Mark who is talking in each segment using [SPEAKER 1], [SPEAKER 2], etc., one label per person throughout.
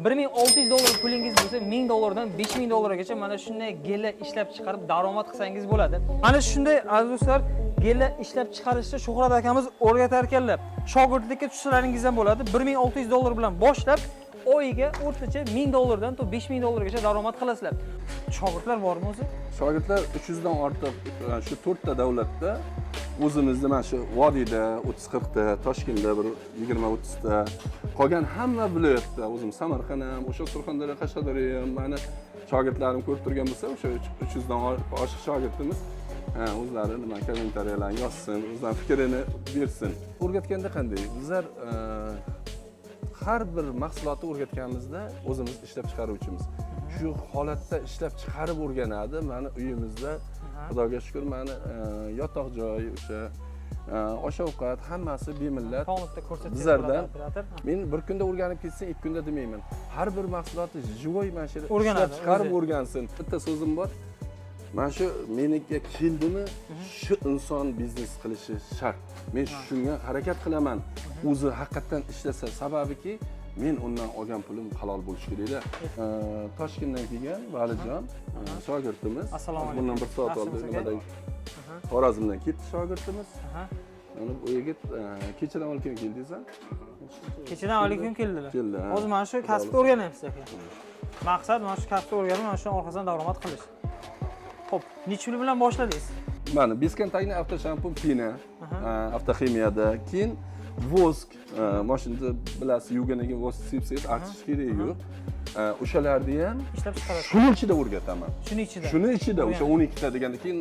[SPEAKER 1] 1600 dollar pulingiz bo'lsa, 1000 dollardan 5000 dollargacha mana shunday gellar ishlab chiqarib daromad qilsangiz bo'ladi. Mana shunday, aziz do'stlar, gellar ishlab chiqarishni Shuhrat akamiz o'rgatar ekanlar. Shogirdlikka tushsalaringiz ham bo'ladi. 1600 dollar bilan boshlab oyiga o'rtacha 1000 dollardan to 5000 dollargacha daromad qilasizlar. Shogirdlar bormi o'zi?
[SPEAKER 2] Shogirdlar 300 dan ortiq, shu to'rtta davlatda, o'zimizni mana shu vodiyda 30-40 ta, Toshkentda bir 20-30 ta, qolgan hamma viloyatda, o'zim Samarqand ham, o'sha Surxondaryo, Qashqadaryo ham mani shogirdlarim ko'rib turgan bo'lsa, o'sha 300 dan oshiq shogirdimiz, ha, o'zlari nima kommentariyalarni yozsin, o'zlari fikrini bersin. O'rgatganda qanday? Bizlar har bir mahsulotni o'rgatganimizda o'zimiz ishlab chiqaruvchimiz. Shu holatda ishlab chiqarib o'rganadi. Mani uyimizda, Xudoga shukur, mani yotoq joy, o'sha osh ovqat hammasi bemillat.
[SPEAKER 1] Polnitda ko'rsatsangiz
[SPEAKER 2] Bizlardan
[SPEAKER 1] bo'ladi, operator.
[SPEAKER 2] Men bir kunda o'rganib ketsin, 2 kunda demayman. Har bir mahsulotni живой mana shu yerda
[SPEAKER 1] O'rganadi,
[SPEAKER 2] ishlab chiqarib
[SPEAKER 1] o'zi.
[SPEAKER 2] o'rgansin. Bitta so'zim bor. Mana shu menikiga keldimi, shu inson biznes qilishi shart. Men shunga harakat qilaman. O'zi haqiqatdan ishlasa, sababiki men undan olgan pulim halol bo'lishi kerakda. Toshkentdan kelgan Valijon shogirdimiz.
[SPEAKER 1] Assalomu alaykum.
[SPEAKER 2] Bundan bir soat oldin
[SPEAKER 1] Yaxshimisiz, aka?
[SPEAKER 2] nimadan, Xorazmdan ketdi shogirdimiz. Mana bu yigit kechadan olib keldingiz, a?
[SPEAKER 1] Kechadan alaykum keldilar.
[SPEAKER 2] Keldi, ha.
[SPEAKER 1] Hozir mana shu kasbni o'rganyapsiz, aka. Maqsad mana shu kasbni o'rganib, mana shuni orqasidan daromad qilish. Xo'p, necha pul bilan boshladingiz?
[SPEAKER 2] Mana бесконтактный автошампунь, пена, avtoximiyada, keyin воск, mashinada bilasiz, yuvgandan keyin воск sepsangiz artish keragi yo'q. O'shalarni ham
[SPEAKER 1] Ishlab chiqarasiz.
[SPEAKER 2] shuni ichida o'rgataman.
[SPEAKER 1] Shuni ichida.
[SPEAKER 2] Shuni ichida o'sha 12 ta deganda, keyin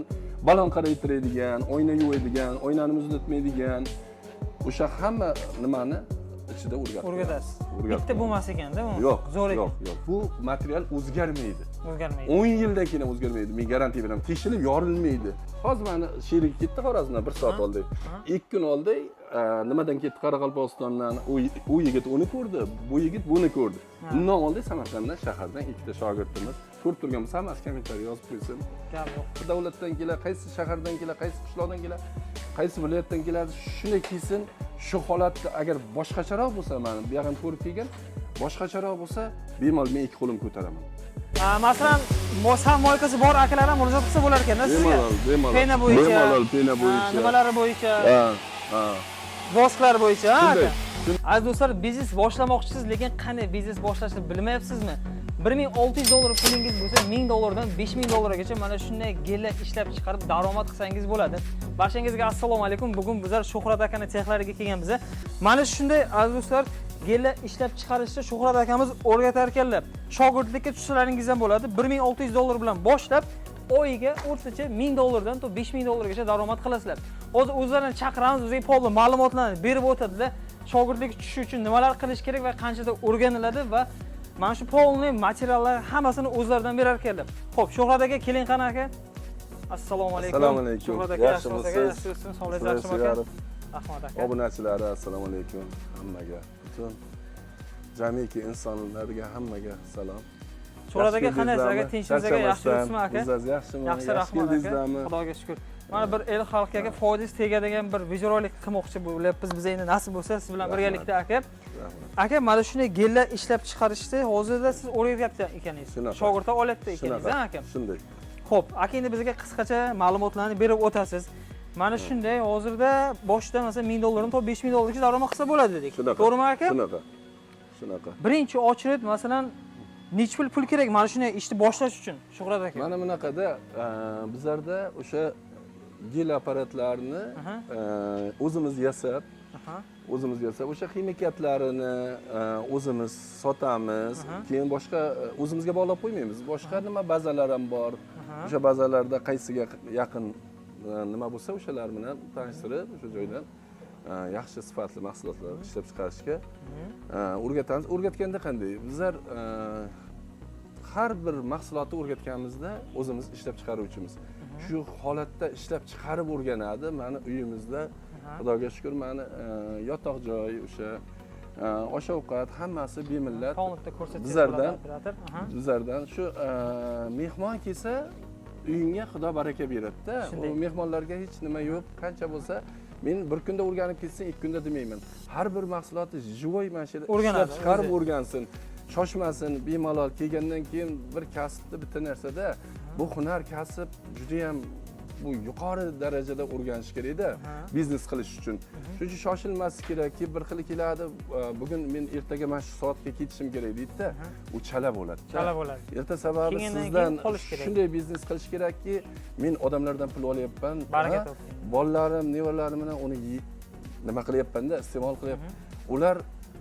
[SPEAKER 2] balon qaraytiradigan, oyna yuvadigan, oynani muzlatmaydigan, o'sha hamma nimani ichida o'rgatib
[SPEAKER 1] O'rgatasiz.
[SPEAKER 2] O'rgatib.
[SPEAKER 1] Bitta bo'lmas ekanda bu.
[SPEAKER 2] Yo'q,
[SPEAKER 1] Zo'r ekan.
[SPEAKER 2] yo'q, yo'q. Bu material o'zgarmaydi.
[SPEAKER 1] O'zgarmaydi.
[SPEAKER 2] 10 yildan keyin ham o'zgarmaydi. Men garantiya beraman. Teshilib yorilmaydi. Hozir mani sherik ketdi Xorazmdan bir soat oldin. 2 kun oldin nimadan ketdi, Qoraqalpog'istondan. U yigit uni ko'rdi, bu yigit buni ko'rdi. Undan oldin Samarqanddan, shahardan ikkita shogirdimiz ko'rib turgan bo'lsa, hammasi kommentariy yozib qo'ysin.
[SPEAKER 1] Gap yo'q.
[SPEAKER 2] Davlatdan keladi, qaysi shahardan keladi, qaysi qishloqdan keladi, qaysi viloyatdan keladi, shunday kelsin. Shu holatda agar boshqacharoq bo'lsa, mani bu yog'ini ko'rib kelgan, boshqacharoq bo'lsa, bemalol men ikki qo'lim ko'taraman.
[SPEAKER 1] Masalan, san мойка si bor akalar ham murojaat qilsa bo'lar ekanda sizga.
[SPEAKER 2] Bemalol, bemalol.
[SPEAKER 1] Пена bo'yicha.
[SPEAKER 2] Bemalol, пена bo'yicha.
[SPEAKER 1] Nimalari bo'yicha,
[SPEAKER 2] Ha.
[SPEAKER 1] воск lar bo'yicha, ha,
[SPEAKER 2] Shunday.
[SPEAKER 1] aka. Aziz do'stlar, biznes boshlamoqchisiz, lekin qanday biznes boshlashni bilmayapsizmi? 1600 dollar pulingiz bo'lsa, 1000 dollardan 5000 dollargacha mana shunday gellar ishlab chiqarib daromad qilsangiz bo'ladi. Barchangizga assalomu alaykum. Bugun bizlar Shuhrat akani sexlariga kelganmiz. Mana shunday, aziz do'stlar, gellar ishlab chiqarishni Shuhrat akamiz o'rgatar ekanlar. Shogirdlikka tushsalaringiz ham bo'ladi. 1600 dollar bilan boshlab oyiga o'rtacha 1000 dollardan to 5000 dollargacha daromad qilasizlar. Hozir o'zlarini chaqiramiz, bizga полный ma'lumotlarni berib o'tadilar. Shogirdlikka tushish uchun nimalar qilish kerak va qanchada o'rganiladi va mana shu полный materiallar hammasini o'zlaridan berar ekanlar. Xo'p, Shuhrat aka, keling qani, aka. Assalomu alaykum.
[SPEAKER 2] Assalomu alaykum.
[SPEAKER 1] Shuhrat aka, yaxshimisiz aka?
[SPEAKER 2] Yaxshimisiz?
[SPEAKER 1] Yaxshimisiz? Sog'ligingiz yaxshimi, aka? Rahmat, aka.
[SPEAKER 2] Obunachilari, assalomu alaykum hammaga. Butun jamiki insonlarga, hammaga salom.
[SPEAKER 1] Shuhrat aka,
[SPEAKER 2] Yaxshi
[SPEAKER 1] qandaysiz, aka?
[SPEAKER 2] keldingizlarmi?
[SPEAKER 1] Tinchmisiz, aka? Yaxshi yuribsizmi, aka?
[SPEAKER 2] O'zingiz yaxshimi?
[SPEAKER 1] Yaxshi, rahmat, aka.
[SPEAKER 2] Keldingizlarmi?
[SPEAKER 1] Xudoga shukur. Mana bir el xalqqa, aka, foydasi tegadigan bir videorolik qilmoqchi bo'lyapmiz. Biz endi nasib bo'lsa siz bilan
[SPEAKER 2] Rahmat.
[SPEAKER 1] birgalikda, aka.
[SPEAKER 2] Rahmat.
[SPEAKER 1] Aka, mana shunday gellar ishlab chiqarishni hozirda siz o'rgatyapti ekaningiz.
[SPEAKER 2] Shunaqa.
[SPEAKER 1] Shogirdlar olyapti ekaningiz,
[SPEAKER 2] Shunaqa.
[SPEAKER 1] ha, aka?
[SPEAKER 2] Shunday.
[SPEAKER 1] Xo'p, aka, endi bizga qisqacha ma'lumotlarni berib o'tasiz. Mana shunday hozirda boshida masalan 1000 dollardan to 5000 dollargacha daromad qilsa bo'ladi dedik.
[SPEAKER 2] Shunaqa.
[SPEAKER 1] To'g'rimi, aka?
[SPEAKER 2] Shunaqa. Shunaqa.
[SPEAKER 1] Birinchi очередь masalan necha pul kerak mana shunday ishni boshlash uchun, Shuhrat aka?
[SPEAKER 2] Mana bunaqada bizlarda o'sha gel apparatlarni o'zimiz yasab, o'zimiz yasab, o'sha ximikatlarini o'zimiz sotamiz. Keyin boshqa o'zimizga bog'lab qo'ymaymiz. Boshqa nima bazalar ham bor. O'sha bazalarda qaysiga yaqin nima bo'lsa, o'shalar bilan tanishtirib, o'sha joydan yaxshi sifatli mahsulotlar ishlab chiqarishga o'rgatamiz. O'rgatganda qanday? Bizlar har bir mahsulotni o'rgatganimizda o'zimiz ishlab chiqaruvchimiz. Shu holatda ishlab chiqarib o'rganadi. Mani uyimizda, Xudoga shukur, mani yotoq joy, o'sha osh ovqat hammasi bemillat.
[SPEAKER 1] Polnitda ko'rsatsangiz bo'ladi, operator.
[SPEAKER 2] Bizlardan shu mehmon kelsa, uyingga Xudo baraka beradida.
[SPEAKER 1] Shunday.
[SPEAKER 2] U mehmonlarga hech nima yo'q, qancha bo'lsa, men bir kunda o'rganib ketsin, 2 kunda demayman. Har bir mahsulotni живой mana shu yerda
[SPEAKER 1] O'rganadi,
[SPEAKER 2] ishlab chiqarib
[SPEAKER 1] o'zi.
[SPEAKER 2] o'rgansin. Shoshmasin, bemalol kelgandan keyin bir kasbni bitta narsada, bu hunar, kasb judayam bu yuqori darajada o'rganish kerakda biznes qilish uchun. Shuning uchun shoshilmaslik kerakki, bir xil keladi, bugun men ertaga mana shu soatga ketishim kerak deydida, u chala bo'ladi.
[SPEAKER 1] Chala bo'ladi.
[SPEAKER 2] Erta, sababi sizdan shunday biznes qilish kerakki, men odamlardan pul olyapman,
[SPEAKER 1] baraka toping.
[SPEAKER 2] Bolalarim, nevaralarim bilan uni nima qilyapmanda, iste'mol qilyapman. Ular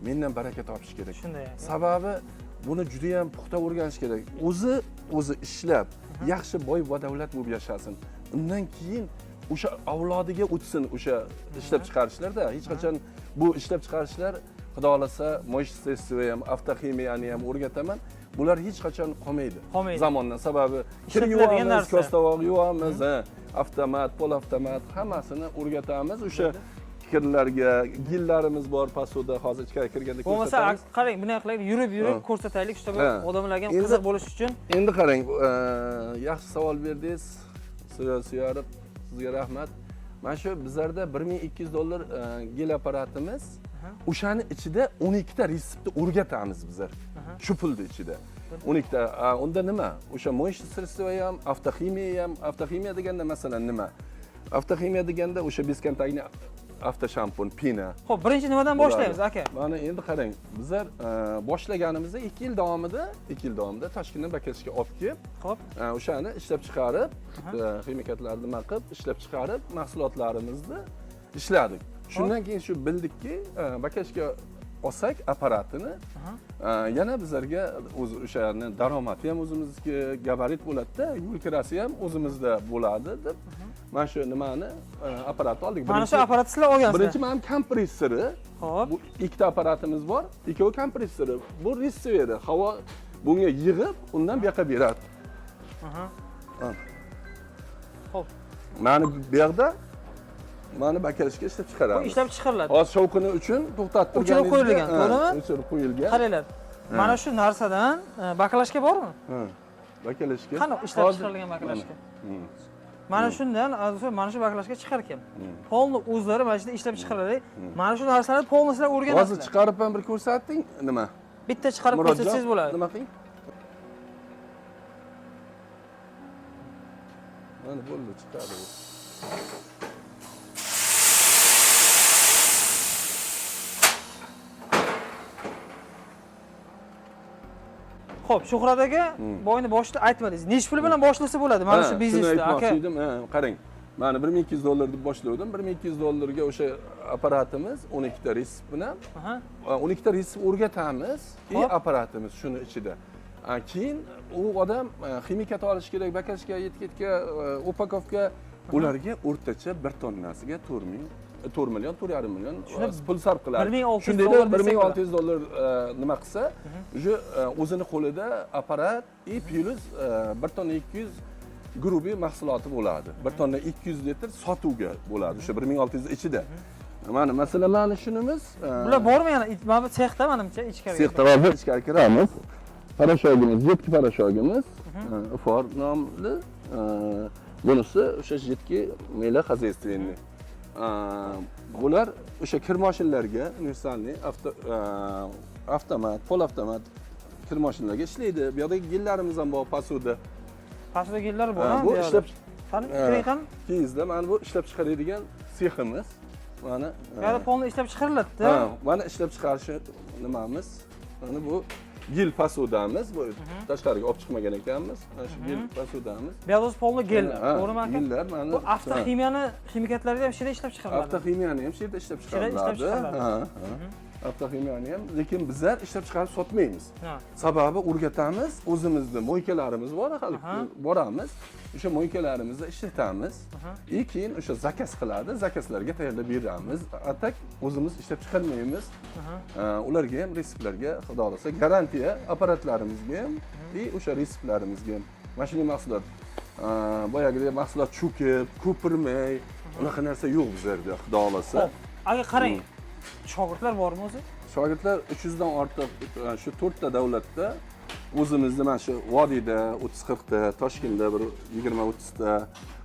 [SPEAKER 2] mendan baraka topish kerak.
[SPEAKER 1] Shunday.
[SPEAKER 2] Sababi buni juda ham puxta o'rganish kerak. O'zi o'zi ishlab, yaxshi boy va davlat bo'lib yashasin. Undan keyin o'sha avlodiga o'tsin o'sha ishlab chiqarishlarda. Hech qachon bu ishlab chiqarishlar, xudo xohlasa, моющее ham, avtoximiyani ham o'rgataman. Bular hech qachon qolmaydi.
[SPEAKER 1] Qolmaydi.
[SPEAKER 2] Zamondan, sababi kir yuvamiz, kostovoq yuvamiz, avtomat, polavtomat hammasini o'rgatamiz. O'sha kirlarga gillarimiz bor pasuda, hozir ichkari kirganda
[SPEAKER 1] ko'rsatamiz. Bo'lmasa qarang, bunday qilaylik, yurib-yurib ko'rsataylik, shu odamlarga ham qiziq bo'lishi uchun.
[SPEAKER 2] Endi qarang, yaxshi savol berdingiz. Suyarib, sizga rahmat. Mana shu bizlarda $1200 gel apparatimiz, o'shani ichida 12 ta retseptni o'rgatamiz bizlar. Shu pulni ichida. 12 ta, unda nima? O'sha моющее средство ham, avtoximiya ham, avtoximiya deganda masalan nima? Avtoximiya deganda o'sha beskontaktni avtoshampun, pina.
[SPEAKER 1] Xo'p, birinchi nimadan boshlaymiz aka?
[SPEAKER 2] Mana endi qarang, bizlar boshlaganimizda 2 yil davomida Toshkentdan Bakirishga olib kelib,
[SPEAKER 1] xo'p,
[SPEAKER 2] o'shani ishlab chiqarib, ximikatlarni nima qilib, ishlab chiqarib, mahsulotlarimizni ishladik. Shundan keyin shu bildikki, Bakirishga olsak apparatini, yana bizlarga o'zi o'shani daromadi ham o'zimizniki gabarit bo'ladi-da, yo'l kirasi ham o'zimizda bo'ladi deb mana shu nimani apparatni oldik.
[SPEAKER 1] Mana shu apparatni sizlar olgansizlar.
[SPEAKER 2] Birinchi mana kompressori.
[SPEAKER 1] Xo'p.
[SPEAKER 2] Bu ikkita apparatimiz bor, ikkovi kompressori. Bu retseveri, havo bunga yig'ib, undan bu yoqqa beradi.
[SPEAKER 1] Xo'p.
[SPEAKER 2] Mana bu yoqda mana bakalishga ishlab chiqaramiz.
[SPEAKER 1] Bu ishlab chiqariladi.
[SPEAKER 2] Hozir shovqini uchun to'xtatib
[SPEAKER 1] O'chirib qo'yilgan, to'g'rimi?
[SPEAKER 2] O'chirib qo'yilgan.
[SPEAKER 1] Qaranglar. Mana shu narsadan bakalashka bormi?
[SPEAKER 2] Ha. Bakalashka.
[SPEAKER 1] Qani ishlab chiqarilgan bakalashka? Mana shundan mana shu bakalashka chiqar ekan. Polni o'zlari mana shunda ishlab chiqaradi. Mana shu narsalarni polni sizlar o'rganasizlar.
[SPEAKER 2] Hozir chiqarib ham bir ko'rsating, nima?
[SPEAKER 1] Bitta chiqarib ko'rsatsangiz bo'ladi.
[SPEAKER 2] Nima qiling? Mana bo'ldi, chiqadi bu.
[SPEAKER 1] Xo'p, Shuhrat aka, boyni boshida aytmadingiz. Necha pul bilan boshlasa bo'ladi mana shu biznesda aka?
[SPEAKER 2] Qarang. Mana $1200 deb boshlavdim. $1200 ga o'sha apparatimiz 12 ta retsep bilan, 12 ta retsep o'rgatamiz, apparatimiz shuni ichida. Keyin u odam ximikat olish kerak, bakashka, etiketka, upakovka, ularga o'rtacha 1 tonnasiga 4 million, 4,5 million pul sarf qiladi. Shundayda $1600 nima qilsa, уже o'zini qo'lida apparat и plus 1 tonna 200 grubi mahsuloti bo'ladi. 1 tonna 200 litr sotuvga bo'ladi o'sha 1600 ichida. Mana masalan mana shunimiz.
[SPEAKER 1] Bular bormi yana? Mana bu sexda menimcha ichkari.
[SPEAKER 2] Sexda bor, ichkari kiramiz. Parashogimiz, jetki parashogimiz, Ifor nomli. Bunisi o'sha jetki mela хозяйственный. Bular o'sha kir mashinlarga universalniy avtomat, polavtomat kir mashinlarga ishlaydi. Bu yoqdagi gillarimiz ham bor pasuda.
[SPEAKER 1] Pasuda gillar bor,
[SPEAKER 2] bu ishlab
[SPEAKER 1] qani, kiring qani.
[SPEAKER 2] Keyingizda mana bu ishlab chiqaradigan seximiz. Mana
[SPEAKER 1] bu yerda polni ishlab chiqariladi-da.
[SPEAKER 2] Ha, mana ishlab chiqarish nimamiz? Mana bu gil pasudamiz. Bu tashqariga olib chiqmagan ekanmiz. Mana shu gil pasudamiz.
[SPEAKER 1] Bu yerda polni gellar, to'g'rimi aka?
[SPEAKER 2] Gillar mana
[SPEAKER 1] bu avtoximiyani, ximikatlarni ham shu yerda ishlab chiqariladi.
[SPEAKER 2] Avtoximiyani ham shu yerda ishlab chiqariladi. Ha, avtoximiyani ham, lekin bizlar ishlab chiqarib sotmaymiz. Sababi o'rgatamiz, o'zimizni moykalarimiz bor, hali boramiz, o'sha moykalarimizni ishlatamiz. И keyin o'sha zakaz qiladi, zakazlarga tayyorlab beramiz. Atak o'zimiz ishlab chiqarmaymiz. Ularga ham retseptlarga, xudo xohlasa, garantiya apparatlarimizga ham и o'sha retseptlarimizga ham. Mana shunday mahsulot, boyagidek mahsulot cho'kib, ko'pirmay, unaqa narsa yo'q bizlarda, xudo xohlasa.
[SPEAKER 1] Aka qarang, shogirdlar bormi o'zi?
[SPEAKER 2] Shogirdlar 300 dan ortiq shu 4 ta davlatda, o'zimizni mana shu vodiyda 30-40 ta, Toshkentda bir 20-30 ta,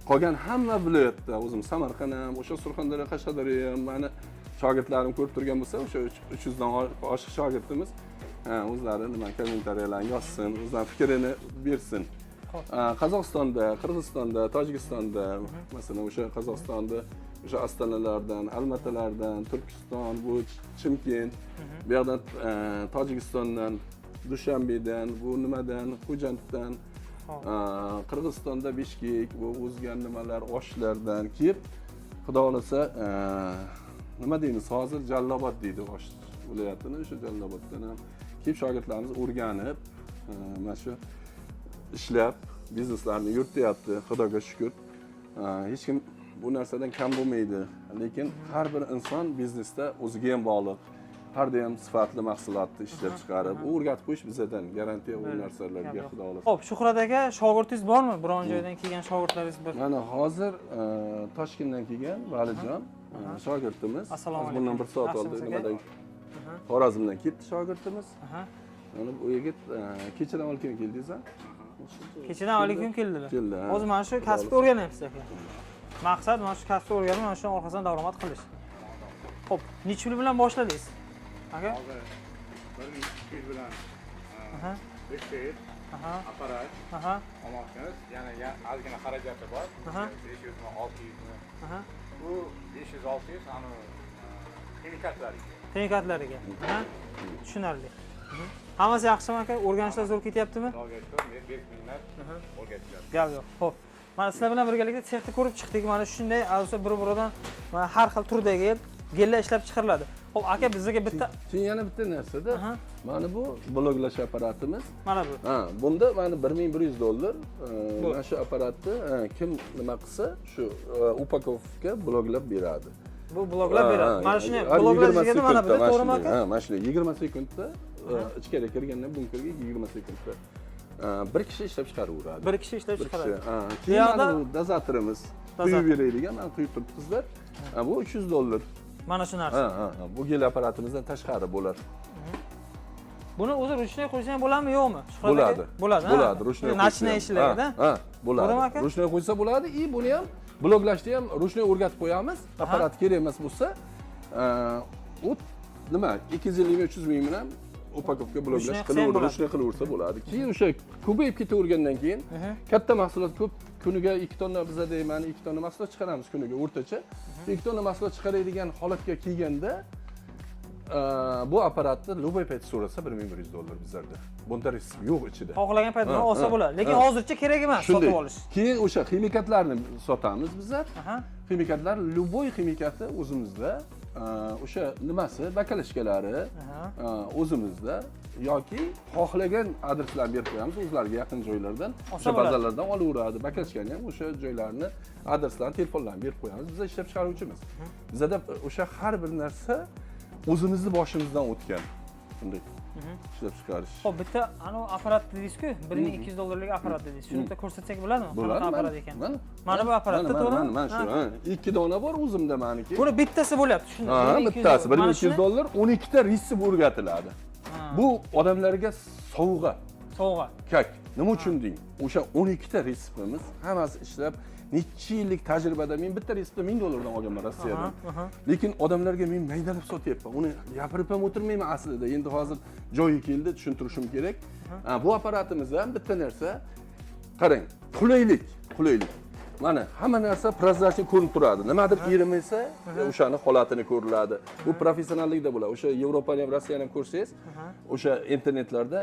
[SPEAKER 2] qolgan hamma viloyatda, o'zim Samarqand ham, o'sha Surxondaryo, Qashqadaryo ham, mana shogirdlarim ko'rib turgan bo'lsa, o'sha 300 dan oshiq shogirdimiz Ha, o'zlari nima kommentariyalarni yozsin, o'zlari fikrini bersin.
[SPEAKER 1] Xo'p.
[SPEAKER 2] Qozog'istonda, Qirg'izistonda, Tojikistonda, masalan, o'sha Qozog'istonda o'sha Ostonalardan, Almatalardan, Turkiston, bu Chimkent, bu yoqdan Tojikistondan, Dushanbedan, bu nimadan, Xo'janddan, Qirg'izistonda Bishkek, bu o'zgan nimalar, Oshlardan kelib, Xudo xohlasa, nima deymiz, hozir Jalolobod deydi Osh viloyatini, o'sha Jaloloboddan ham kelib shogirdlarimiz o'rganib, mana shu ishlab, bizneslarni yurityapti, Xudoga shukur. Hech kim bu narsadan kam bo'lmaydi, lekin har bir inson biznesda o'ziga ham bog'liq. Har doim sifatli mahsulotni ishlab chiqarib, u o'rgatib qo'yish bizadan garantiya u narsalarga, Xudo xohlasa.
[SPEAKER 1] Xo'p, Shuhrat aka, shogirdingiz bormi? Biron joydan kelgan shogirdlaringiz bir?
[SPEAKER 2] Mana hozir Toshkentdan kelgan Valijon shogirdimiz.
[SPEAKER 1] Assalomu
[SPEAKER 2] Hozir bundan
[SPEAKER 1] alaykum.
[SPEAKER 2] bir soat oldin
[SPEAKER 1] Yaxshimisiz, aka?
[SPEAKER 2] nimadan, Xorazmdan ketdi shogirdimiz. Mana bu yigit kechadan olib keldingiz a?
[SPEAKER 1] Kechadan avvalgi kun keldilar.
[SPEAKER 2] Keldi, ha.
[SPEAKER 1] Hozir mana shu kasbni o'rganyapsiz aka. Maqsad mana shu kasbni o'rganib, mana shuni orqasidan daromad qilish. Xo'p, necha pul bilan boshladingiz? Aka?
[SPEAKER 3] Hozir 1200 bilan 500 apparat olmoqchimiz. Yana ozgina xarajati bor. 500 mi, 600 mi? Bu 500-600 anavi ximikatlariga.
[SPEAKER 1] Ximikatlariga. Tushunarli. Hammasi yaxshimi aka? O'rganishlar zo'r ketyaptimi?
[SPEAKER 3] Xudoga shukur, men 5 minglab o'rgatyapti.
[SPEAKER 1] Gap yo'q. Xo'p. Mana sizlar bilan birgalikda sexni ko'rib chiqdik. Mana shunday asosan bir-biridan mana har xil turdagi gellar ishlab chiqariladi. Xo'p, aka, bizga bitta
[SPEAKER 2] Keyin yana bitta narsada, mana bu bloklash apparatimiz.
[SPEAKER 1] Mana bu.
[SPEAKER 2] Ha, bunda mana 1100 dollar
[SPEAKER 1] Bu.
[SPEAKER 2] mana shu apparatni kim nima qilsa, shu упаковка bloklab beradi.
[SPEAKER 1] Bu bloklab beradi.
[SPEAKER 2] Ha,
[SPEAKER 1] Mana shuni
[SPEAKER 2] har
[SPEAKER 1] bloklash
[SPEAKER 2] 20
[SPEAKER 1] degani mana bu,
[SPEAKER 2] sekundda,
[SPEAKER 1] to'g'rimi
[SPEAKER 2] shunday,
[SPEAKER 1] aka?
[SPEAKER 2] Ha, mana shunday 20 sekundda ichkariga kirgandan bunkerga 20 sekundda bir kishi ishlab chiqaraveradi.
[SPEAKER 1] Bir kishi ishlab
[SPEAKER 2] Bir kishi.
[SPEAKER 1] chiqaradi.
[SPEAKER 2] Ha,
[SPEAKER 1] Bu
[SPEAKER 2] keyin
[SPEAKER 1] yoqda
[SPEAKER 2] mana bu dozatorimiz,
[SPEAKER 1] Dozator.
[SPEAKER 2] quyib beradigan, mana quyib turibdi qizlar. Ha, bu 300 dollar.
[SPEAKER 1] Mana shu narsa.
[SPEAKER 2] Ha, bu gel apparatimizdan tashqari bo'lar.
[SPEAKER 1] Buni o'zi ручной qo'ysa ham bo'ladimi, yo'qmi? Shuhrat aka?
[SPEAKER 2] Bo'ladi.
[SPEAKER 1] Bo'ladi, ha?
[SPEAKER 2] Bo'ladi, ручной.
[SPEAKER 1] Ночной ishlarida.
[SPEAKER 2] Ha, bo'ladi.
[SPEAKER 1] To'g'rimi aka?
[SPEAKER 2] Ручной qo'ysa bo'ladi и buni ham bloklashni ham ручной o'rgatib qo'yamiz. Apparat kerak emas bo'lsa, u nima 250 ming, 300 ming bilan упаковка bloklash
[SPEAKER 1] Ручной qilsa ham
[SPEAKER 2] qilaveradi,
[SPEAKER 1] bo'ladi.
[SPEAKER 2] Ручной qilaversa bo'ladi. Keyin o'sha ko'payib ketavergandan keyin katta mahsulot ko'p, kuniga 2 tonna, bizada mana 2 tonna mahsulot chiqaramiz kuniga o'rtacha. 2 tonna mahsulot chiqaradigan holatga kelganda bu apparatni любой payt so'rasa 1100 dollar bizlarda. Bunda risk yo'q ichida.
[SPEAKER 1] Xohlagan paytida olsa bo'ladi. Lekin hozircha kerak emas
[SPEAKER 2] Shunday.
[SPEAKER 1] sotib olish.
[SPEAKER 2] Keyin o'sha ximikatlarni sotamiz bizlar. Ximikatlar, любой ximikati o'zimizda, o'sha nimasi, баклажка lari o'zimizda yoki xohlagan adreslarni berib qo'yamiz, o'zlariga yaqin joylardan,
[SPEAKER 1] Olsa
[SPEAKER 2] o'sha
[SPEAKER 1] bo'ladi.
[SPEAKER 2] bazalardan olaveradi. Баклажка ni ham o'sha joylarni adreslarini, telefonlarini berib qo'yamiz. Biz ishlab chiqaruvchimiz. Bizada o'sha har bir narsa o'zimizni boshimizdan o'tgan. Shunday ishlab chiqarish.
[SPEAKER 1] Xo'p, bitta anavi apparat dedingiz-ku, 1200 dollarlik apparat dedingiz. Shuni bitta ko'rsatsak bo'ladimi?
[SPEAKER 2] Bo'ladi.
[SPEAKER 1] Qanaqa apparat ekan?
[SPEAKER 2] Mana.
[SPEAKER 1] Mana bu apparatda,
[SPEAKER 2] Mana,
[SPEAKER 1] to'g'rimi?
[SPEAKER 2] mana shu, ha. Ikki dona bor o'zimda maniki.
[SPEAKER 1] Buni bittasi bo'lyapti, shunda.
[SPEAKER 2] Ha,
[SPEAKER 1] 1200
[SPEAKER 2] bittasi
[SPEAKER 1] dollar. Mana
[SPEAKER 2] 1200
[SPEAKER 1] shuni
[SPEAKER 2] dollar, 12 ta retsepт o'rgatiladi. Bu odamlarga sovg'a.
[SPEAKER 1] Sovg'a.
[SPEAKER 2] Как? Nima uchun deng? O'sha 12 ta retseptimiz hammasi ishlab, necha yillik tajribada men bitta retseptni 1000 dollardan olganman Rossiyadan.
[SPEAKER 1] Aha, aha.
[SPEAKER 2] Lekin odamlarga men maydalab sotyapman. Uni gapirib ham o'tirmayman aslida. Endi hozir joyi keldi, tushuntirishim kerak. Ha, bu apparatimiz ham bitta narsa. Qarang, qulaylik, qulaylik. Mana hamma narsa прозрачный ko'rinib turadi. Nimadir erimasa, o'shani holatini ko'riladi. Bu professionallikda bo'ladi. O'sha Yevropani ham, Rossiyani ham ko'rsangiz, o'sha internetlarda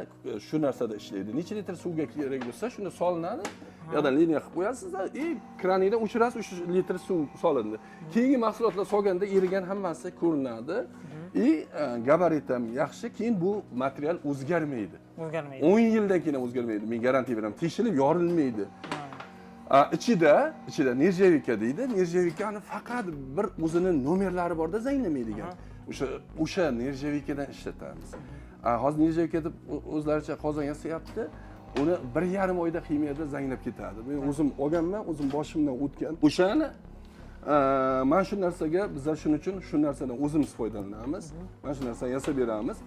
[SPEAKER 2] shu narsada ishlaydi. Necha litr suvga kerak bo'lsa, shunda solinadi. Bu yoqdan liniya qilib qo'yasizda, и kraningdan o'chirasiz, o'sha litr suv solindi. Keyingi mahsulotlar solganda erigan hammasi ko'rinadi. И gabarit ham yaxshi, keyin bu material o'zgarmaydi.
[SPEAKER 1] O'zgarmaydi.
[SPEAKER 2] 10 yildan keyin ham o'zgarmaydi. Men garantiya beraman. Teshilib yorilmaydi. Ichida нержавейка deydi. Нержавейка ni faqat bir o'zini nomerlari borda zanglamaydigan. O'sha нержавейка dan ishlatamiz. Hozir нержавейка deb o'zlaricha qozon yasayapti. Uni 1,5 oyda ximiyada zanglab ketadi. Men o'zim olganman, o'zim boshimdan o'tgan. O'shani mana shu narsaga bizlar shuning uchun shu narsadan o'zimiz foydalanamiz. Mana shu narsani yasab beramiz.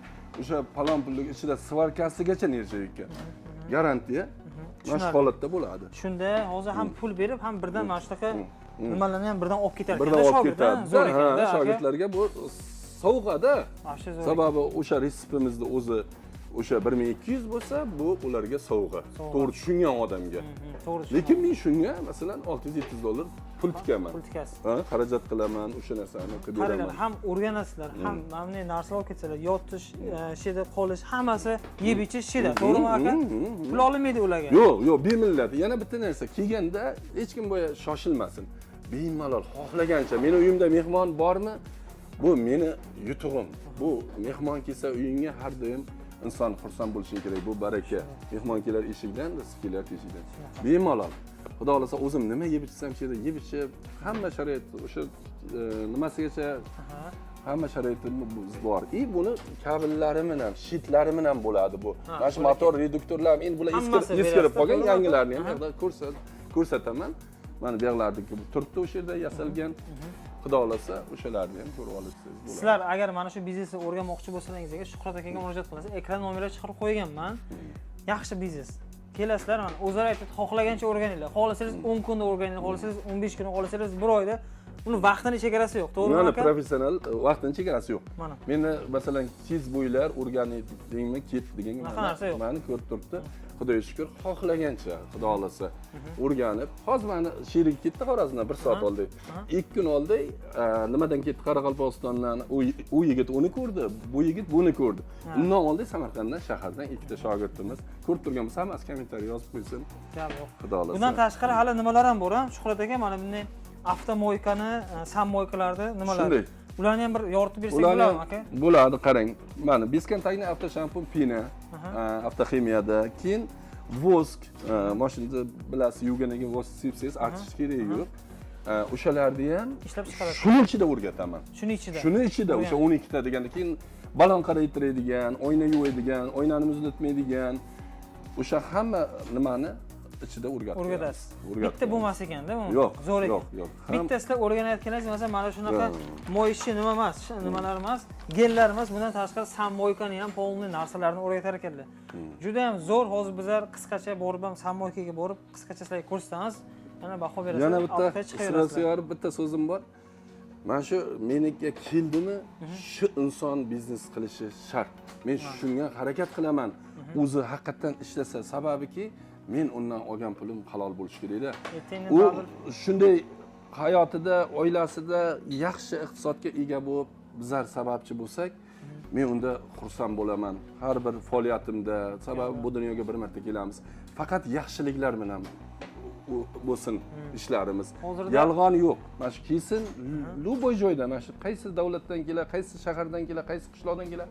[SPEAKER 2] O'sha palon pullik ichida сварка sigacha нержавейка. Garantiya. Mana shu
[SPEAKER 1] Tushunarli.
[SPEAKER 2] holatda bo'ladi.
[SPEAKER 1] Shunda hozir ham pul berib, ham birdan mana shunaqa nimalarni ham birdan olib ketar
[SPEAKER 2] Birdan
[SPEAKER 1] ekan-da
[SPEAKER 2] olib
[SPEAKER 1] shogird, ha?
[SPEAKER 2] ketadi.
[SPEAKER 1] Zo'r
[SPEAKER 2] Ha,
[SPEAKER 1] ekanda, aka.
[SPEAKER 2] shogirdlarga bu sovg'ada.
[SPEAKER 1] Вообще zo'r.
[SPEAKER 2] Sababi o'sha retseptimizni o'zi O'sha 1200 bo'lsa, bu ularga sovg'a. To'g'ri tushungan odamga.
[SPEAKER 1] To'g'ri.
[SPEAKER 2] Lekin men shunga masalan 600-700 dollar pul tikaman.
[SPEAKER 1] Pul tikasiz.
[SPEAKER 2] Ha, xarajat qilaman, o'sha narsani qilib
[SPEAKER 1] Qaranglar,
[SPEAKER 2] beraman.
[SPEAKER 1] Ham o'rganasizlar, ham mana bunday narsalar olib ketsalar, yotish, shu yerda qolish, hammasi yeb ichish shu yerda, to'g'rimi, aka? Pul olinmaydi ularga.
[SPEAKER 2] Yo'q, yo'q, bemillat. Yana bitta narsa, kelganda hech kim boya shoshilmasin. Bemalol xohlagancha. Meni uyimda mehmon bormi? Bu meni yutug'im. Bu mehmon kelsa uyingga, har doim inson xursand bo'lishi kerak. Bu baraka. Mehmon kelar eshikdan, rizq kelar teshikdan. Bemalol. Xudo xohlasa, o'zim nima yeb ichsam, shu yerda yeb ichib, hamma sharoit o'sha nimasigacha, hamma sharoitimiz bor. И buni kabellari bilan, щит lari bilan bo'ladi bu. Mana shu motor, reduktorlar, endi bular
[SPEAKER 1] Hammasi
[SPEAKER 2] eskirib
[SPEAKER 1] berasizlar,
[SPEAKER 2] qolgan,
[SPEAKER 1] to'g'rimi?
[SPEAKER 2] yangilarini ham bu yoqda ko'rsataman. Mana bu yoqlardagi turibdi, o'sha yerda yasalgan. Xudo xohlasa, o'shalarni ham ko'rib olsangiz bo'ladi.
[SPEAKER 1] Sizlar agar mana shu biznesni o'rganmoqchi bo'lsangiz, agar Shuhrat akaga murojaat qilasiz, ekran nomerlar chiqarib qo'yganman. Yaxshi biznes. Kelasizlar, mana o'zlari aytadi, xohlagancha o'rganinglar. Xohlasangiz 10 kunda o'rganinglar, xohlasangiz 15 kunda, xohlasangiz 1 oyda. Uni vaqtini chegarasi yo'q, to'g'rimi,
[SPEAKER 2] Mana
[SPEAKER 1] aka?
[SPEAKER 2] Professional, vaqtini chegarasi yo'q.
[SPEAKER 1] Mana.
[SPEAKER 2] Meni masalan tez bo'ylar o'rganingmi, ket degan
[SPEAKER 1] Bunaqa narsa yo'q.
[SPEAKER 2] mani ko'rib turibdi. Xudoga shukur, xohlagancha, Xudo xohlasa, o'rganib, hozir mani sherik ketdi Xorazmdan bir soat oldin. 2 kun oldin nimadan ketdi, Qoraqalpog'istondan. U yigit uni ko'rdi, bu yigit buni ko'rdi. Undan oldin Samarqanddan, shahardan ikkita shogirdimiz ko'rib turgan bo'lsa, hammasi kommentariy yozib qo'ysin.
[SPEAKER 1] Gap yo'q.
[SPEAKER 2] Xudo xohlasa.
[SPEAKER 1] Bundan tashqari hali nimalar ham bor, a? Shuhrat aka, mana bunday автомойка ni, самомойка larni nimalar?
[SPEAKER 2] Shunday.
[SPEAKER 1] Ularni ham bir yoritib bersak
[SPEAKER 2] Ularni
[SPEAKER 1] bo'ladimi, aka?
[SPEAKER 2] Bo'ladi, qarang. Mana бесконтактный автошампунь, пена, avtoximiyada, keyin воск, mashinada bilasiz, yuvgandan keyin воск sepsangiz, artish keragi yo'q. O'shalarni ham
[SPEAKER 1] Ishlab chiqarasiz.
[SPEAKER 2] shuni ichida o'rgataman.
[SPEAKER 1] Shuni ichida.
[SPEAKER 2] Shuni ichida o'sha 12 ta deganda, keyin balon qaraytiradigan, oyna yuvadigan, oynani muzlatmaydigan, o'sha hamma nimani ichida o'rgatib
[SPEAKER 1] O'rgatasiz.
[SPEAKER 2] qo'yamiz.
[SPEAKER 1] Bitta bo'lmas ekanda, bu.
[SPEAKER 2] Yo'q,
[SPEAKER 1] Zo'r ekan.
[SPEAKER 2] yo'q, yo'q.
[SPEAKER 1] Bitta sizlar o'rganayotganingiz, masalan, mana shunaqa моющий nima emas, nimalar emas, gellar emas, bundan tashqari самомойка ni ham полный narsalarni o'rgatar ekanlar. Juda ham zo'r. Hozir bizlar qisqacha borib ham, самомойка ga borib, qisqacha sizlarga ko'rsatamiz. Yana baho berasizlar.
[SPEAKER 2] Yana bitta
[SPEAKER 1] Aloqaga chiqaverasizlar.
[SPEAKER 2] sirasi, bitta so'zim bor. Mana shu menikiga keldimi, shu inson biznes qilishi shart. Men shunga harakat qilaman. O'zi haqiqatdan ishlasa, sababiki men undan olgan pulim halol bo'lishi kerakda.
[SPEAKER 1] Ertaga
[SPEAKER 2] U
[SPEAKER 1] baribir
[SPEAKER 2] shunday hayotida, oilasida yaxshi iqtisodga ega bo'lib, bizlar sababchi bo'lsak, men unda xursand bo'laman har bir faoliyatimda. Sababi bu dunyoga bir marta kelamiz, faqat yaxshiliklar bilan bo'lsin ishlarimiz. Yolg'on yo'q. Mana shu kelsin любой joydan, mana shu qaysi davlatdan keladi, qaysi shahardan keladi, qaysi qishloqdan keladi,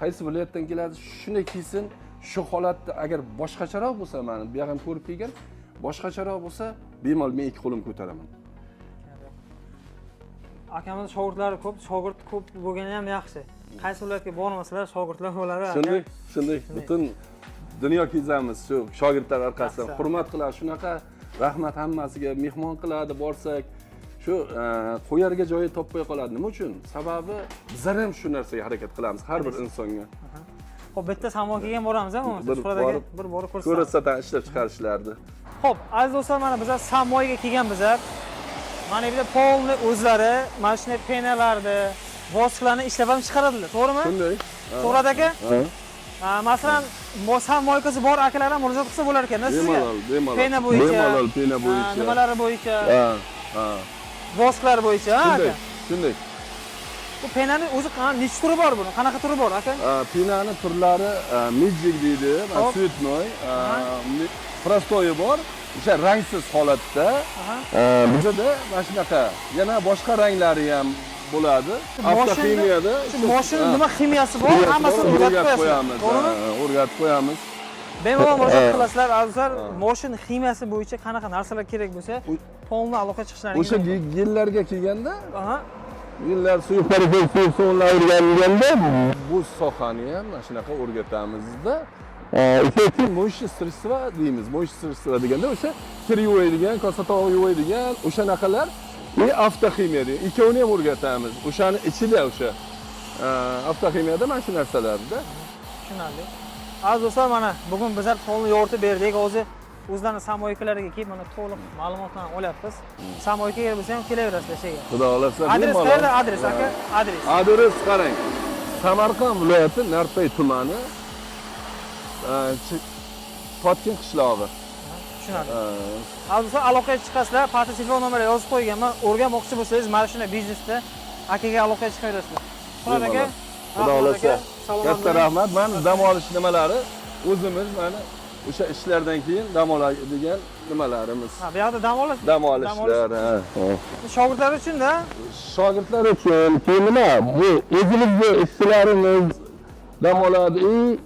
[SPEAKER 2] qaysi viloyatdan keladi, shunday kelsin. Shu holatda agar boshqacharoq bo'lsa, mani bu ham ko'rib kelgan, boshqacharoq bo'lsa, bemalol men ikki qo'lim ko'taraman.
[SPEAKER 1] Akamiz shogirdlari ko'p, shogird ko'p bo'lgani ham yaxshi. Qaysi viloyatga bormasalar, shogirdlar bo'ladi, aka.
[SPEAKER 2] Shunday, shunday, butun dunyo kezamiz shu shogirdlar orqasidan.
[SPEAKER 1] Yaxshi.
[SPEAKER 2] Hurmat qiladi shunaqa, rahmat hammasiga, mehmon qiladi borsak, shu qo'yarga joyi topmay qoladi. Nima uchun? Sababi bizlar ham shu narsaga harakat qilamiz har bir insonga.
[SPEAKER 1] Xo'p, bitta самомойка ga ham boramiz, a, bo'lmasa
[SPEAKER 2] Bir
[SPEAKER 1] Shuhrat aka,
[SPEAKER 2] borib
[SPEAKER 1] bir borib ko'rsatamiz.
[SPEAKER 2] Ko'rsatadi ishlab chiqarishlarni.
[SPEAKER 1] Xo'p, aziz do'stlar, mana bizlar самомойка ga kelganmiz. Mana bu yerda полный o'zlari mana shunday пена larni, воск larni ishlab ham chiqaradilar, to'g'rimi?
[SPEAKER 2] Shunday.
[SPEAKER 1] Shuhrat aka,
[SPEAKER 2] Ha.
[SPEAKER 1] ha, masalan, самомойка si bor akalar ham murojaat qilsa bo'lar ekanda sizga.
[SPEAKER 2] Bemalol, bemalol.
[SPEAKER 1] Пена bo'yicha,
[SPEAKER 2] Bemalol, пена bo'yicha.
[SPEAKER 1] Nimalari bo'yicha,
[SPEAKER 2] Ha, ha.
[SPEAKER 1] воск lar bo'yicha, ha,
[SPEAKER 2] Shunday,
[SPEAKER 1] aka.
[SPEAKER 2] shunday.
[SPEAKER 1] Bu пена ni o'zi nechi turi bor buni? Qanaqa turi bor, aka?
[SPEAKER 2] Пена ni turlari Magic deydi, mana цветной, простой bor, o'sha rangsiz holatda. Bizada mana shunaqa, yana boshqa ranglari ham bo'ladi. Avtoximiyada
[SPEAKER 1] Shu moshina nima ximiyasi bor,
[SPEAKER 2] ximiyasi
[SPEAKER 1] hammasini
[SPEAKER 2] bor,
[SPEAKER 1] o'rgatib
[SPEAKER 2] o'rgatib
[SPEAKER 1] qo'yasizlar.
[SPEAKER 2] qo'yamiz.
[SPEAKER 1] To'g'rimi?
[SPEAKER 2] Ha, o'rgatib qo'yamiz.
[SPEAKER 1] Bemalol murojaat qilasizlar, azizlar. Moshina ximiyasi bo'yicha qanaqa narsalar kerak bo'lsa, полный aloqa chiqishlaringiz
[SPEAKER 2] O'sha
[SPEAKER 1] mumkin.
[SPEAKER 2] gellarga kelganda, gellar, suyuq parafin, suyuq sovunlar o'rganilganda, bu sohani ham mana shunaqa o'rgatamizda. O'sha моющие средства deymiz. Моющие средства deganda o'sha kir yuvadigan, kosa tovoq yuvadigan o'shanaqalar и avtoximiya degan. Ikkovini ham o'rgatamiz. O'shani ichida o'sha avtoximiyada mana shu narsalarda.
[SPEAKER 1] Tushunarli. Aziz do'stlar, mana bugun bizlar polni yoritib berdik. Hozir o'zlarini самомойка lariga kelib, mana to'liq ma'lumotlarni olyapmiz. Самомойка ga bo'lsa ham kelaverasizlar shu yerga.
[SPEAKER 2] Xudo xohlasa,
[SPEAKER 1] Adres
[SPEAKER 2] bemalol.
[SPEAKER 1] qayerda? Adres, aka? Adres.
[SPEAKER 2] Adres qarang. Samarqand viloyati, Narpay tumani. Totkin qishlog'i.
[SPEAKER 1] Tushunarli. Aziz do'stlar, aloqaga chiqasizlar. Pastda telefon nomeri yozib qo'yganman. O'rganmoqchi bo'lsangiz, mana shunday biznesda akaga aloqaga chiqaverasizlar. Xudo aka,
[SPEAKER 2] Xudo
[SPEAKER 1] rahmat
[SPEAKER 2] xohlasa.
[SPEAKER 1] aka. Salomat
[SPEAKER 2] Katta
[SPEAKER 1] bo'ling.
[SPEAKER 2] Rahmat. Mana dam olish nimalari o'zimiz mana o'sha ishlardan keyin dam oladigan nimalarimiz.
[SPEAKER 1] Ha, bu yoqda dam olish.
[SPEAKER 2] Dam olishlar. Ha.
[SPEAKER 1] Shogirdlar uchun-da.
[SPEAKER 2] Shogirdlar uchun keyin nima? Bu o'zimizni ishchilarimiz dam oladi. И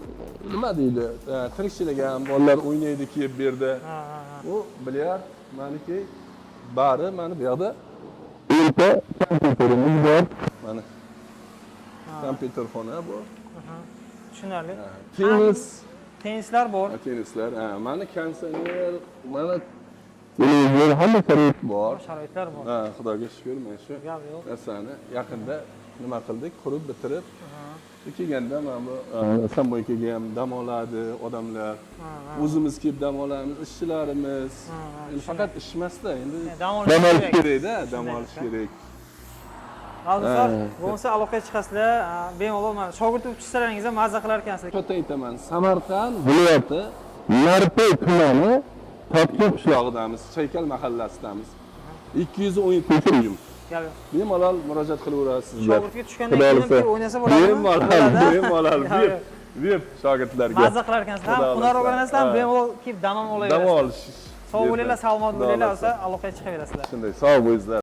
[SPEAKER 2] nima deydi? Tirikchilik ham bolalar o'ynaydi kelib bu yerda.
[SPEAKER 1] Ha, ha, ha.
[SPEAKER 2] Bu bilyard maniki, bari mana bu yoqda o'rta kompyuterimiz bor. Mana kompyuterxona bu.
[SPEAKER 1] Tushunarli.
[SPEAKER 2] Tennis,
[SPEAKER 1] Tennislar bor.
[SPEAKER 2] Tennislar. Ha, mana konditsioner, mana televizor, hamma sharoit bor.
[SPEAKER 1] Sharoitlar bor.
[SPEAKER 2] Ha, Xudoga shukur, mana shu
[SPEAKER 1] Gap yo'q.
[SPEAKER 2] narsani yaqinda nima qildik, qurib bitirib. Kelganda mana bu samboykaga ham dam oladi odamlar. O'zimiz kelib dam olamiz, ishchilarimiz. Endi faqat ish emasda, endi
[SPEAKER 1] Dam olish
[SPEAKER 2] dam olish
[SPEAKER 1] kerak.
[SPEAKER 2] Kerakda, dam olish kerak.
[SPEAKER 1] Aziz do'stlar, bo'lmasa aloqaga chiqasizlar, bemalol mana shogird bo'lib tushsalaringiz ham mazza qilar ekansizlar.
[SPEAKER 2] Katta aytaman, Samarqand viloyati Narpay tumani Totkin qishlog'idamiz, Chaykal mahallasidamiz. 217 uyim.
[SPEAKER 1] Gap yo'q.
[SPEAKER 2] Bemalol murojaat qilaverasizlar.
[SPEAKER 1] Shogirdga tushgandan
[SPEAKER 2] Xudo
[SPEAKER 1] keyin
[SPEAKER 2] xohlasa.
[SPEAKER 1] ham o'ynasa bo'ladimi?
[SPEAKER 2] Bemalol,
[SPEAKER 1] Bo'ladi.
[SPEAKER 2] bemalol.
[SPEAKER 1] Gap
[SPEAKER 2] VIP,
[SPEAKER 1] yo'q.
[SPEAKER 2] VIP shogirdlarga.
[SPEAKER 1] Mazza qilar ekansizlar. Ham
[SPEAKER 2] Xudo
[SPEAKER 1] hunar
[SPEAKER 2] xohlasa.
[SPEAKER 1] o'rganasizlar, ham bemalol kelib dam ham
[SPEAKER 2] Dam
[SPEAKER 1] olaverasizlar.
[SPEAKER 2] olish.
[SPEAKER 1] Sog' bo'linglar, salomat
[SPEAKER 2] Xudo
[SPEAKER 1] bo'linglar,
[SPEAKER 2] xohlasa.
[SPEAKER 1] aloqaga chiqaverasizlar.
[SPEAKER 2] Shunday, sog' bo'linglar.